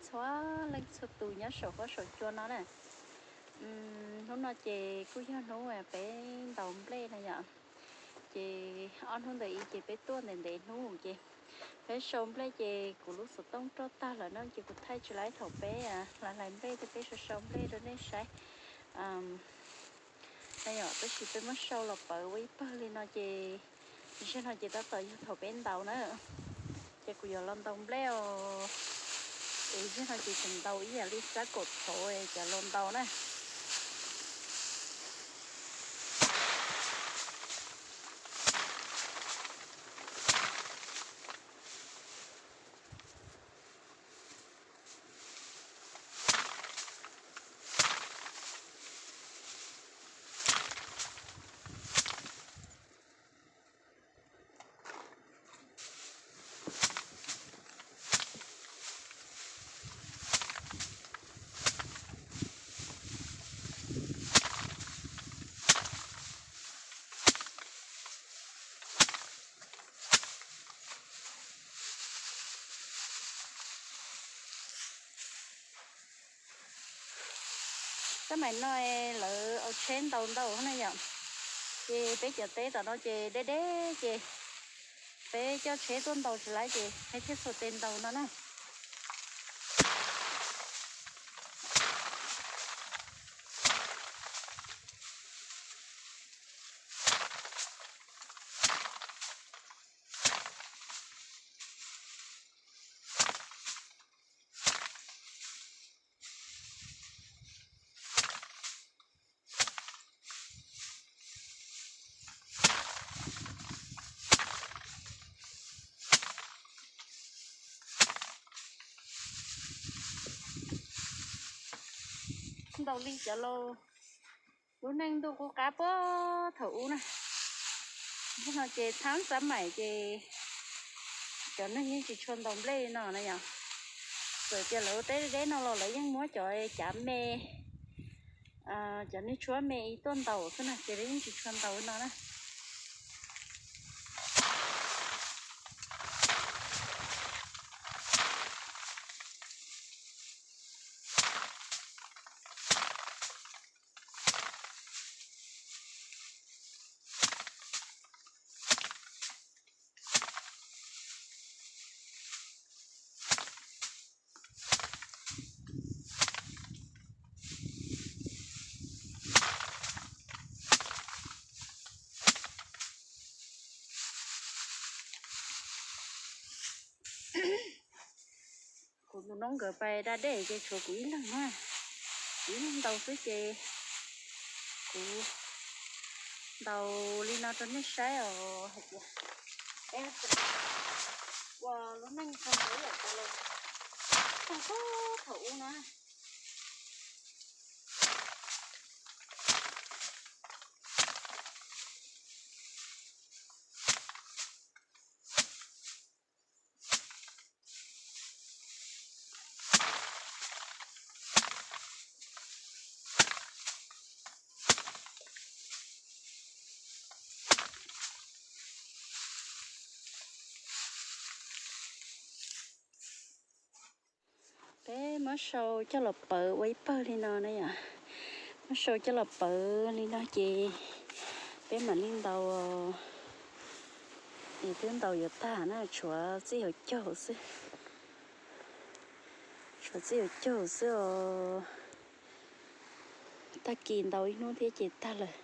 Txhua leej txhua tus nyob saum huab saum cua no na. Hnub no ces kuj yog hnub peb ntaus nplej na yom. Ces ob hnub ntawm ib ces peb tuaj ntev ntev hnub ces peb sau nplej ces kuv lub xov tooj roj tag lawm no ces kuv thaij tsis laib thaum peb hlais nplej thiab peb sau sau nplej rau nej saib na yom. Tab sis peb muab sau los pawv ua ib pawg li no ces zaj no ces tab tom yog thaum peb ntaus na. Ces kuv yuav los ntaus nplej os. Es zaj no ces tseem ntaus ib yam li xab kaum thaud cov los ntaus na. Tab maim no lawv ua tsheb ntaus ntaus na yom. Ces peb cov teb tom no ces deb deb ces peb coj tsheb tuaj ntaus tsis laib ces peb thiaj xuas tes ntaus no na. Ntaus li cov laus lub neej ntuj qub qab puag thaum ub na. Hnub no ces thab xab maim ces cov neeg yeej tsis tshua ntaus nplej li no na yom. Txawm tias lawv ua teb deb no los lawv yeej muab cov cav me, cov niag tshuab me ib tuaj ntaus xwb na ces lawv yeej tsis tshua ntaus li no na. Kuv tus noob nkawd pais da dej ces tshuav kuv ib leeg na. Kuv ib leeg ntaus xwb ces kuv ntaus li no rau nej saib os hais tias ua lub neej tau ntau yam tas los tag thaum ub na. Peb muab sau coj los pawv ua ib pawg li no na yom. Muab sau coj los pawv li no ces peb mam li ntaus. Es twb ntaus yuav tag na, tshuav txij hauv caug xwb. Tshuav txij hauv caug xwb os. Tag kis ntaus ib hnub thiab ces tag lawm.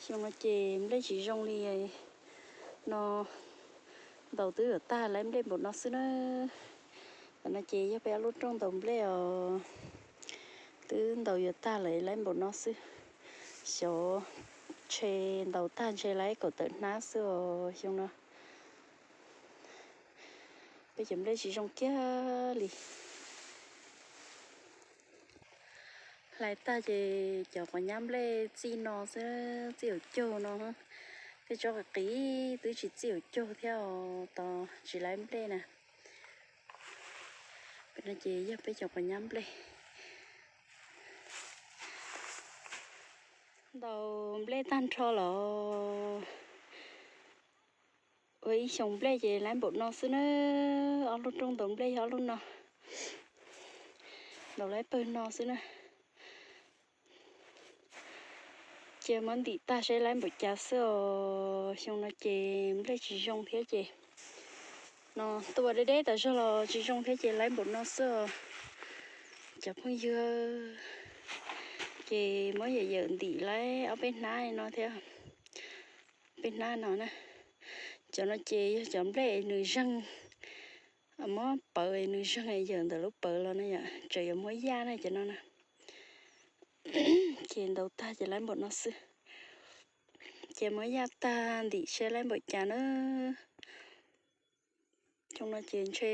Xyoo no ces nplej tsis zoo li no, ntaus twb yuav tag lawm nplej npaum no xwb na. Tam no ces yog peb ob lub rooj ntaus nplej os, twb ntaus yuav tag lawm nplej npaum no xwb. Xyov ntshe ntaus tag ntshe laib kaum tawm hnab xwb os xyoo no. Peb cov nplej tsis zoo kiag li. Hlais tag ces cov quav nyab nplej txij no xwb, txij hauv caug no. Tej tsob qis qis twb tsis txij hauv caug thiab os, tos tsis laib nplej na. Pem no ces yog peb cov quav nyab nplej. Ntaus nplej tag nrho los Ua ib xyoo nplej ces laib npaum no xwb na, ob lub rooj ntaus nplej yog ob lub no, ntaus laib pawg no xwb na. Cia muab ntim tag saib laib npaum cas xwb os. Xyoo no ces nplej tsis zoo thiab ces, no tuaj deb deb tas zog los tsis zoo thiab ces laib npaum no xwb os cov phooj ywg. Ces muab yawm yawm ntim laib ob peb hnab no thiab, peb hnab no na. Cov no ces yog cov nplej nws zeeg, muab pawv nws zeeg yawm ntawm lub pawv los na yom, tseem yuav muab yaj na cov no na. Ces ntaus tag ces laib npaum no xwb. Ces muab yaj tag ntim saib laib npaum cas na. Xyoo no ces ntshe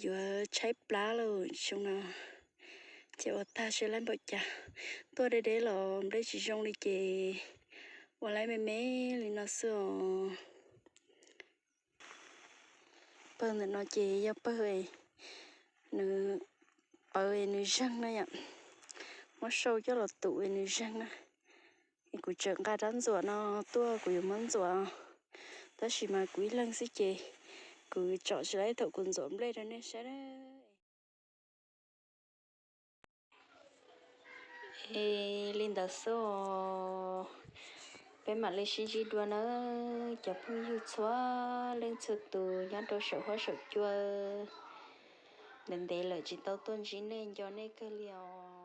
yuav tshaib plab lawm xyoo no. Ces ua tag saib laib npaum cas. Tuaj deb deb los nplej tsis zoo li ces ua laib me me li no xwb os. Pawg ntawm no ces yog pawg nws pawv nws zeeg na yom. Muab sau coj los tum nws zeeg na. Es kuv tseem nqa rab ntxuam no tuaj kuv yuav muab ntxuam, tab sis mas kuv ib leeg xwb ces kuv tsom tsis laib thaum kuv ntxuam nplej rau nej saib na. Es li ntawd xwb os, peb mam li sib ntsib dua nawb cov phooj ywg txhua leej txhua tus nyob rau saum huab saum cua. Ntev ntev lawm tsis tau tuaj ntsib nej, nco nej kawg li os.